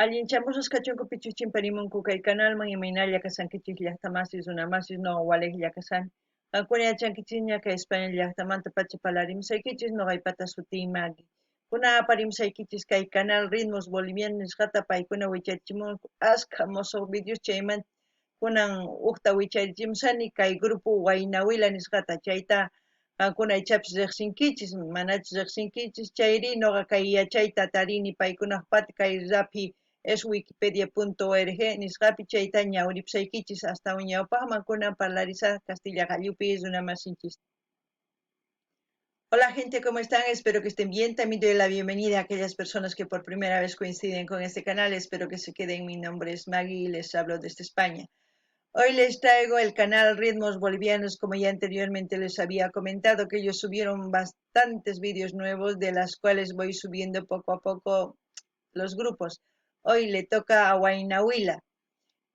Allinchamusqas kachunku pichus chimparimunku kay kanalman imaynalla kashankichis llaqtamasis runamasis noqa walejlla kashani. Qankuna yachankichisña kay España llaqtamanta pacha parlarimusaykichis noqaypata sutiy Maggie. Kunan aparimusaykichis kay canal Ritmos Bolivianos nisqata paykuna wicharichimunku askha mosoq videos chayman kunan ujta wicharichimusani kay grupo Waynawila nisqata chayta qankuna ichapis riqsinkichis manachus riqsinkichis chayri noqa kay yachayta tarini paykunajpata kay raphi es wikipedia.org nisqapi chayta ñawripusaykichis astawan ñawpaqman kunan parlarisaj castilla qallupi runamasinchis. Hola gente, ¿cómo están? Espero que estén bien. También doy la bienvenida a aquellas personas que por primera vez coinciden con este canal. Espero que se queden. Mi nombre es Maggie y les hablo desde España. Hoy les traigo el canal Ritmos Bolivianos, como ya anteriormente les había comentado, que ellos subieron bastantes vídeos nuevos, de las cuales voy subiendo poco a poco los grupos. Hoy le toca a Huaynahuila.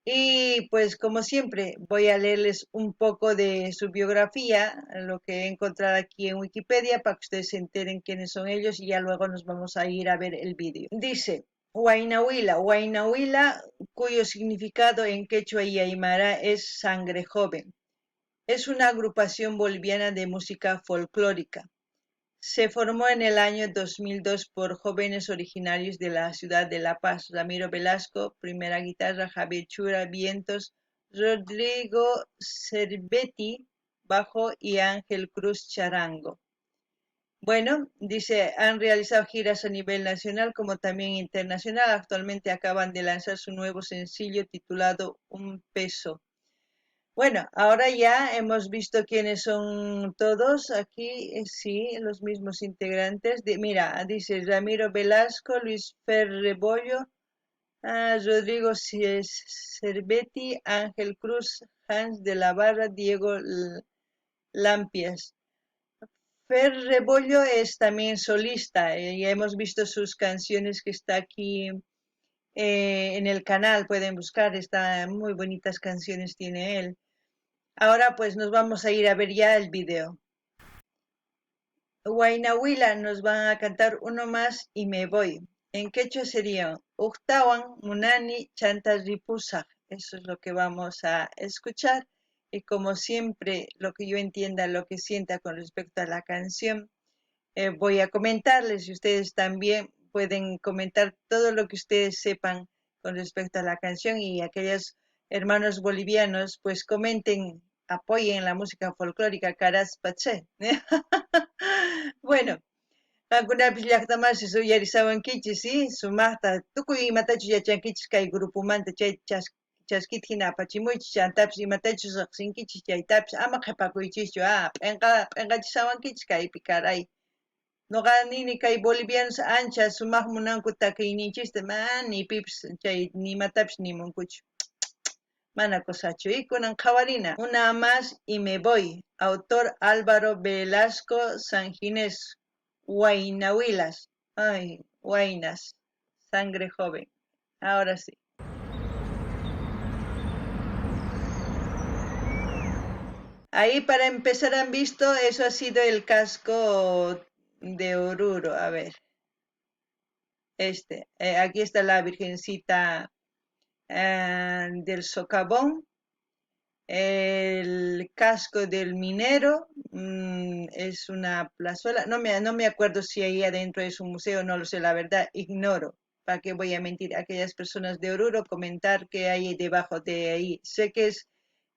Y pues como siempre voy a leerles un poco de su biografía, lo que he encontrado aquí en Wikipedia, para que ustedes se enteren quiénes son ellos y ya luego nos vamos a ir a ver el vídeo. Dice, Huaynahuila, Huaynahuila, cuyo significado en quechua y aymara es sangre joven. Es una agrupación boliviana de música folclórica. Se formó en el año 2002 por jóvenes originarios de la ciudad de La Paz: Ramiro Velasco, primera guitarra, Javier Chura, vientos, Rodrigo Cervetti, bajo y Ángel Cruz, charango. Bueno, dice, han realizado giras a nivel nacional como también internacional. Actualmente acaban de lanzar su nuevo sencillo titulado Un Peso. Bueno, ahora ya hemos visto quiénes son todos aquí, sí, los mismos integrantes. Mira, dice Ramiro Velasco, Luis Fer Rebollo, Rodrigo Cervetti, Ángel Cruz, Hans de la Barra, Diego Lampias. Fer Rebollo es también solista, ya hemos visto sus canciones que está aquí en el canal, pueden buscar, está muy bonitas canciones tiene él. Ahora pues nos vamos a ir a ver ya el video. Huaynahuila nos van a cantar uno más y me voy. En quechua sería Ujtawan Munani Chanta Ripusaj. Eso es lo que vamos a escuchar. Y como siempre, lo que yo entienda, lo que sienta con respecto a la canción, voy a comentarles y ustedes también pueden comentar todo lo que ustedes sepan con respecto a la canción y aquellos hermanos bolivianos, pues comenten, apoyen la música folclórica Caraz Pache. Bueno, qankunapis llaqtamasis uyarisawankichis, ¿sí? Sumaqta tukuy imatachus yachankichis kay grupomanta chay chaskita hina apachimuychis, chantapis imatachus riqsinkichis chaytapis ama qhipakuychischu, p'inqachisawankichis kaypi caray. Noqa nini kay bolivianos ancha sumaq munanku takiyninchista, mana ni pipis chay nimatapis nimunkuchu. Mana cosachu. Y kunan qhawarina. Una más y me voy. Autor Álvaro Velasco Sanginés. Huaynahuilas. Ay, Huaynas. Sangre joven. Ahora sí. Ahí para empezar han visto, eso ha sido el casco de Oruro. A ver. Aquí está la Virgencita del Socavón, el casco del minero, es una plazuela, no me acuerdo si ahí adentro es un museo, no lo sé, la verdad, ignoro, ¿para qué voy a mentir? Aquellas personas de Oruro comentar qué hay debajo de ahí, sé que es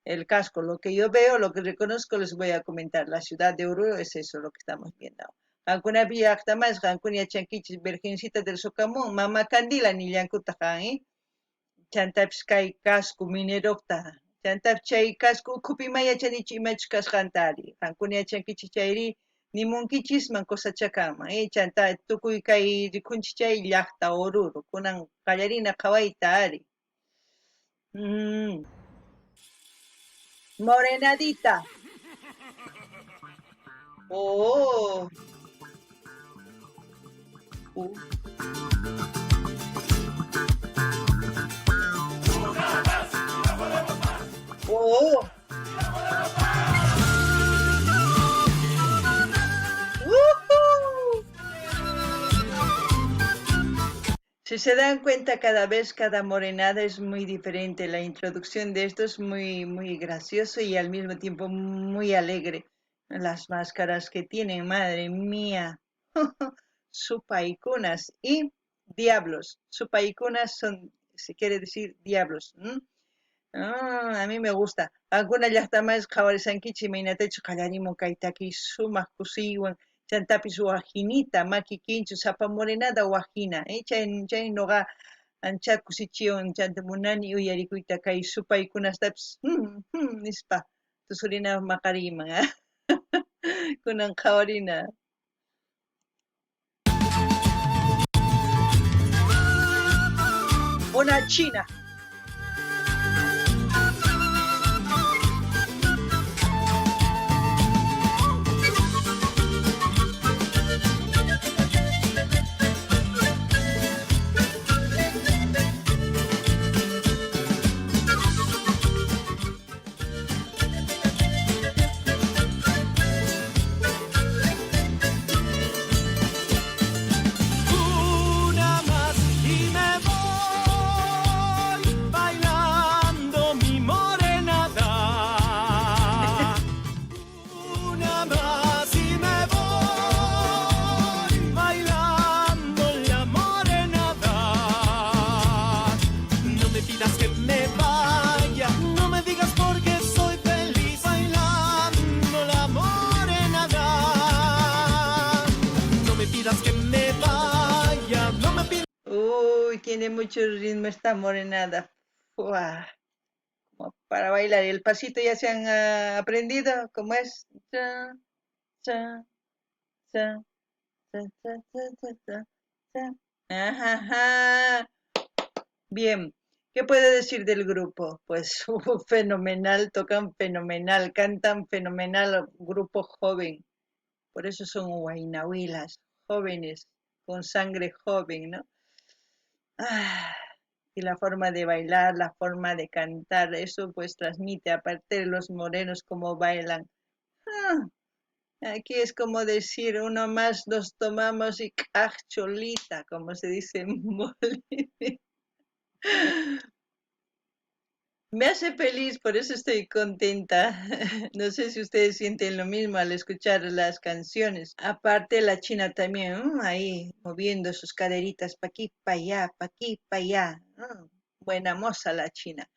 el casco, lo que yo veo, lo que reconozco, les voy a comentar, la ciudad de Oruro es eso lo que estamos viendo. Qankunapi llaqtamas, qankuna yachankichis, Virgencita del Socavón, Mama Candila nillankutaj, ¿eh? Chantapis kay casco minerokta, chantapis chay casco ukhupi ma yachanichu imachus kasqanta ari, qankuna yachankichis chayri nimunkichisman cosachakanman, chanta tukuy kay rikunchis chay llaqta Oruro, kunan qallarina qhawayta ari. Morenadita. Oh. Oh. Se Si se dan cuenta, cada vez, cada morenada es muy diferente. La introducción de esto es muy, muy gracioso y al mismo tiempo muy alegre. Las máscaras que tienen, madre mía. Supaycunas y diablos. Supaycunas son, se quiere decir diablos. Ah, a mí me gusta. Alguna llaqta más qhawarisankichik imaynatachu qallarimun kay takiy sumaq kusiywan chantapis wajinita makikinchu sapa morenada wajina. Chay noqa ancha kusichiwan chanta munani uyarikuyta kay supaykunastapis nispa tusurina maqariyman. Kunan qhawarina. Una china. Una más y me voy bailando mi morenada. Una más y me voy bailando la morenada. No me pidas que me vaya, no me digas por qué soy feliz bailando la morenada. No me pidas que me vaya, no me pidas. Uy, tiene mucho ritmo esta morenada. Fua. Como para bailar. El pasito ya se han aprendido, ¿cómo es? Cha, cha, cha, cha, cha, cha, cha, cha, cha. Ajá, ajá. Bien, ¿qué puedo decir del grupo? Pues fenomenal, tocan fenomenal, cantan fenomenal, grupo joven. Por eso son huaynahuilas, jóvenes, con sangre joven, ¿no? Ah, y la forma de bailar, la forma de cantar, eso pues transmite, aparte de los morenos como bailan. Ah, aquí es como decir, uno más nos tomamos y cacholita, como se dice en Bolivia. Me hace feliz, por eso estoy contenta. No sé si ustedes sienten lo mismo al escuchar las canciones. Aparte la china también, ahí moviendo sus caderitas pa' aquí, pa' allá, pa' aquí, pa' allá. Buena moza la china.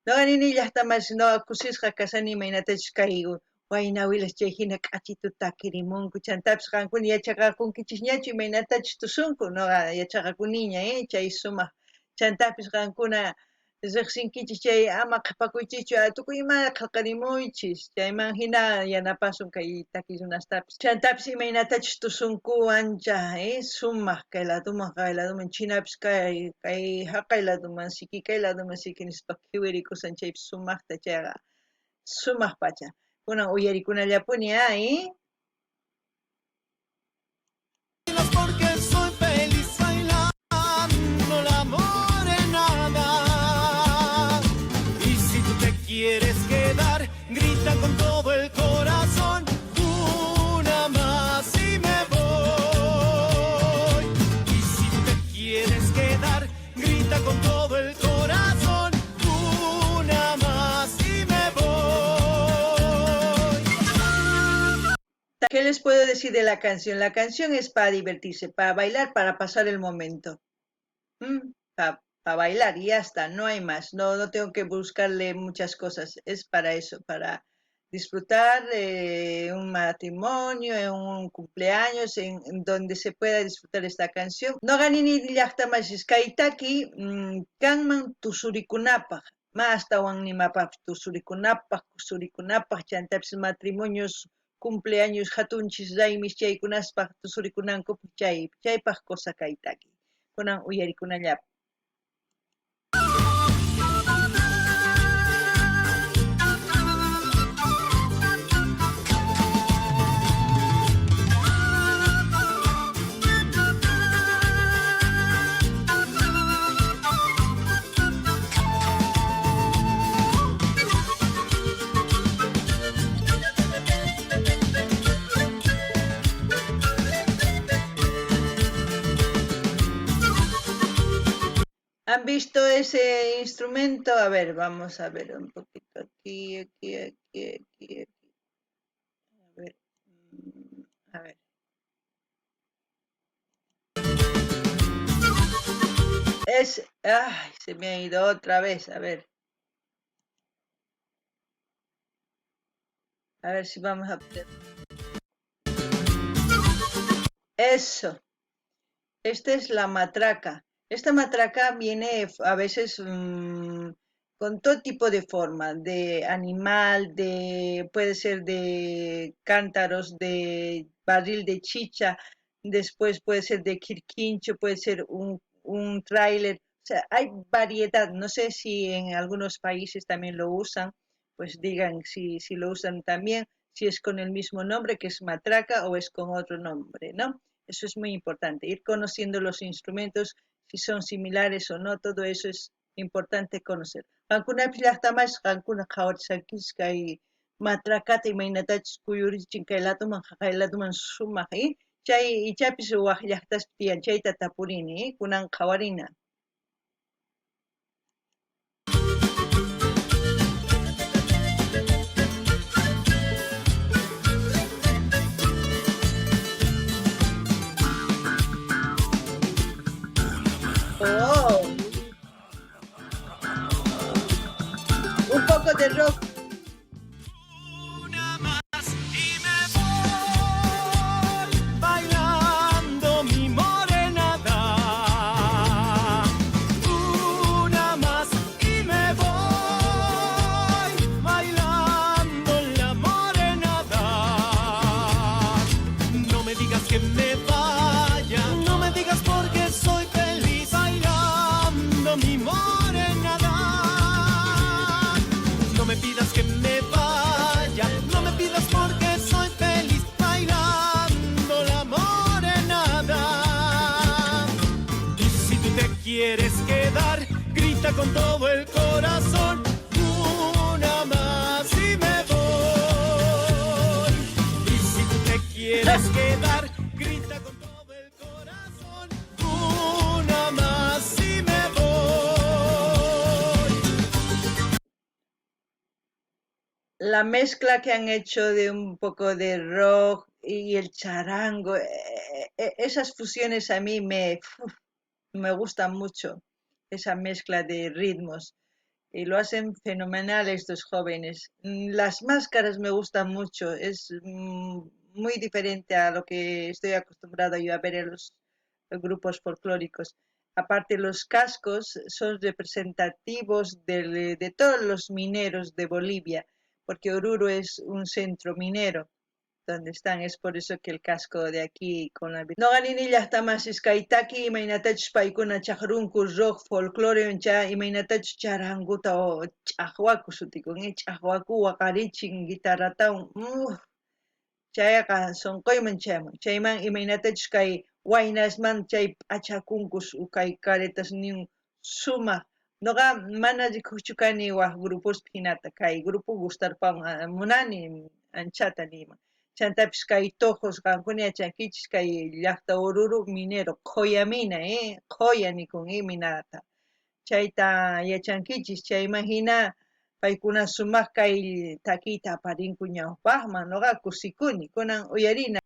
No, nini llaqta más, no, kusisqa kasani imaynatachus kay waynawilas chay hina k'achitu takirimunku, chantapis qankuna yachaqakunkichisñachu imaynatachus tusunku, noqa yachaqakuniña, chay sumaq. Chantapis qankuna riqsinkichis chay ama qhapakuychischu, tukuy ima qhaqarimuychis, chayman hina yanapasun kay takiy runastapis. Chantapis imaynatachus tusunku ancha, sumaq kay laduman, kay laduman, chinapis kay haqay laduman, siki kay laduman, siki nispa khiwirikusan chaypis sumaqta chayqa, sumaq pacha. Kunan uyarikunallapuni, Porque soy feliz bailando la morenada. Y si tú te quieres quedar, grita con todo el corazón, una más y me voy. Y si tú te quieres quedar, grita con todo el corazón, una más y me voy. ¿Qué les puedo decir de la canción? La canción es para divertirse, para bailar, para pasar el momento. Pa bailar y ya está, no hay más. No, no tengo que buscarle muchas cosas. Es para eso, para disfrutar un matrimonio, en un cumpleaños, en donde se pueda disfrutar esta canción. No ganini llaqta masis kaytaki, kanman tusurikunapaj, ma astawan nimapaj tusurikunapaj, kusurikunapaj, chantapis matrimonios, cumpleaños, hatunchis, raymis, chaykunaspaj, tusurikunankupaj, chaypaj cosa kaytaki. Kunan uyarikunallapaj. ¿Han visto ese instrumento? A ver, vamos a ver un poquito aquí, aquí, aquí, aquí, aquí. A ver, a ver. Es, ay, se me ha ido otra vez, a ver. A ver si vamos a poder. Eso. Esta es la matraca. Esta matraca viene a veces con todo tipo de forma, de animal, puede ser de cántaros, de barril de chicha, después puede ser de quirquincho, puede ser un tráiler. O sea, hay variedad. No sé si en algunos países también lo usan, pues digan si lo usan también, si es con el mismo nombre, que es matraca, o es con otro nombre, ¿no? Eso es muy importante, ir conociendo los instrumentos, si son similares o no, todo eso es importante conocer. Qankunapi llaqtamas qankuna qhawarishankichis kay matracata imaynatachus kuyurichin kay latuman jaqay latuman sumaq, Chay ichapis waj llaqtaspi tiyan, chayta tapurini, kunan qhawarina. Oh. Un poco de rock. Una más y me voy bailando mi morenada. Una más y me voy bailando la morenada. No me digas que me vaya, no me digas porque soy feliz bailando mi morenada. No me pidas que me vaya, no me pidas porque soy feliz bailando la morenada. Y si tú te quieres quedar, grita con todo el corazón, una más y me voy. Y si tú te quieres quedar, grita con todo el corazón, una más y me voy. La mezcla que han hecho de un poco de rock y el charango, esas fusiones a mí me gustan mucho, esa mezcla de ritmos, y lo hacen fenomenal estos jóvenes. Las máscaras me gustan mucho, es muy diferente a lo que estoy acostumbrado yo a ver en los grupos folclóricos. Aparte, los cascos son representativos de todos los mineros de Bolivia, porque Oruro es un centro minero donde están, es por eso que el casco de aquí con la... No ganini llaqtamasis kay taki imaynatachus paykuna chaqrunku rock folclore cha imaynatachus charanguta o ch'aqwaku sutikun, ch'aqwaku waqarichin guitarratawan, chayqa sunquyman chayamun, chayman imaynatachus kay waynasman chay p'achakunku kay caretas nin sumaq. Noqa mana rikuqchu kani waj grupospi hinata, kay grupo gustarpawan munani anchata niyman. Chantapis kay tojos qankuna yachankichis kay llaqta Oruro minero, qhoya mina, qhoya nikun, minata. Chayta yachankichis, chayman hina paykuna sumaq kay takiyta aparinku ñawpaqman, noqa kusikuni, kunan uyarina.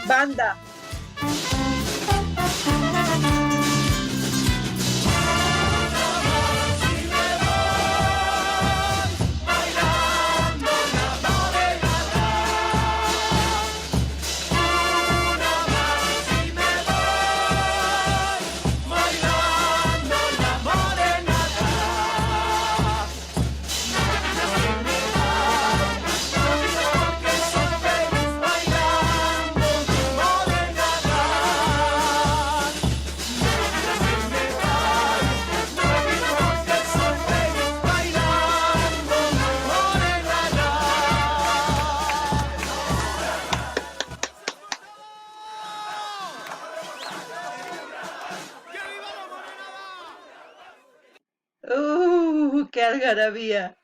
Banda. Algarabía.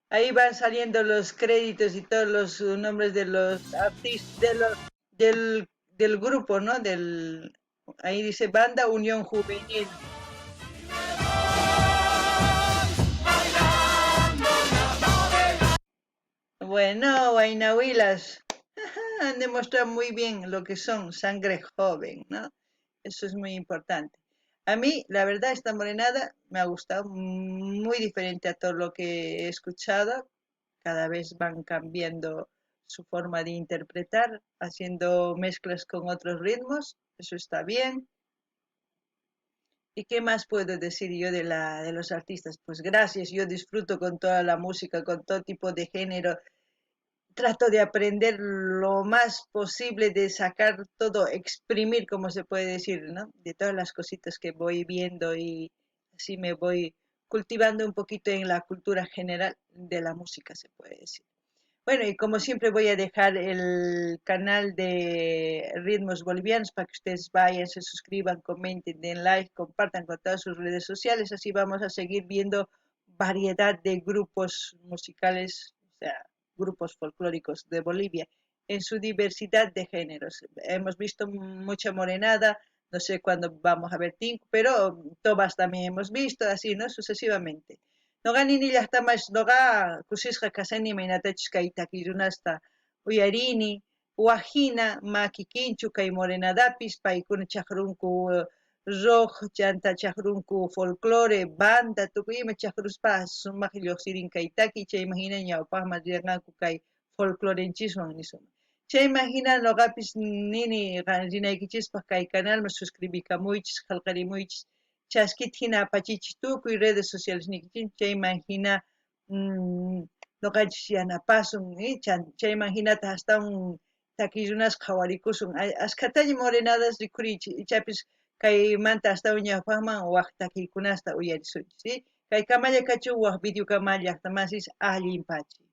Ahí van saliendo los créditos y todos los nombres de los artistas, de los, del, del grupo, ¿no? Del, ahí dice Banda Unión Juvenil. Bueno, Guainahuilas, han demostrado muy bien lo que son sangre joven, ¿no? Eso es muy importante. A mí, la verdad, esta morenada me ha gustado, muy diferente a todo lo que he escuchado. Cada vez van cambiando su forma de interpretar, haciendo mezclas con otros ritmos. Eso está bien. ¿Y qué más puedo decir yo de los artistas? Pues gracias, yo disfruto con toda la música, con todo tipo de género. Trato de aprender lo más posible, de sacar todo, exprimir, como se puede decir, ¿no? De todas las cositas que voy viendo y así me voy cultivando un poquito en la cultura general de la música, se puede decir. Bueno, y como siempre voy a dejar el canal de Ritmos Bolivianos para que ustedes vayan, se suscriban, comenten, den like, compartan con todas sus redes sociales. Así vamos a seguir viendo variedad de grupos musicales, o sea, grupos folclóricos de Bolivia, en su diversidad de géneros. Hemos visto mucha morenada, no sé cuándo vamos a ver tinku, pero tobas también hemos visto, así, ¿no? Sucesivamente. Noqa nini llajtamas noqa kusisqa kashani imaynatachus kay takiy runasta uyarini, wajina ma kikinchu kay morenadapis, paykuna chajrunku rock, chanta chajrunku folclore, banda, tukuy ima chajruspa sumaj llojsirin kay takiy, chayman jina ñawpajman riranqanku kay folclorenchiswan nisuma. Chayman jina noqapis nini rinaykichispaj kay canalman suscribikamuychis, qhelqarimuychis, chaskita jina apachichis tukuy redes sociales niykichis, chayman jina noqanchis yanapasun, chayman jinataj astawan takiy runas qhawarikusun. Ashkhataña morenadas rikhurinchis, ichapis kaymanta astawan ñawpajman waj takiykunasta uyarisunchis. Kay kamalla kachun waj videokama llajtamasis allin pachi.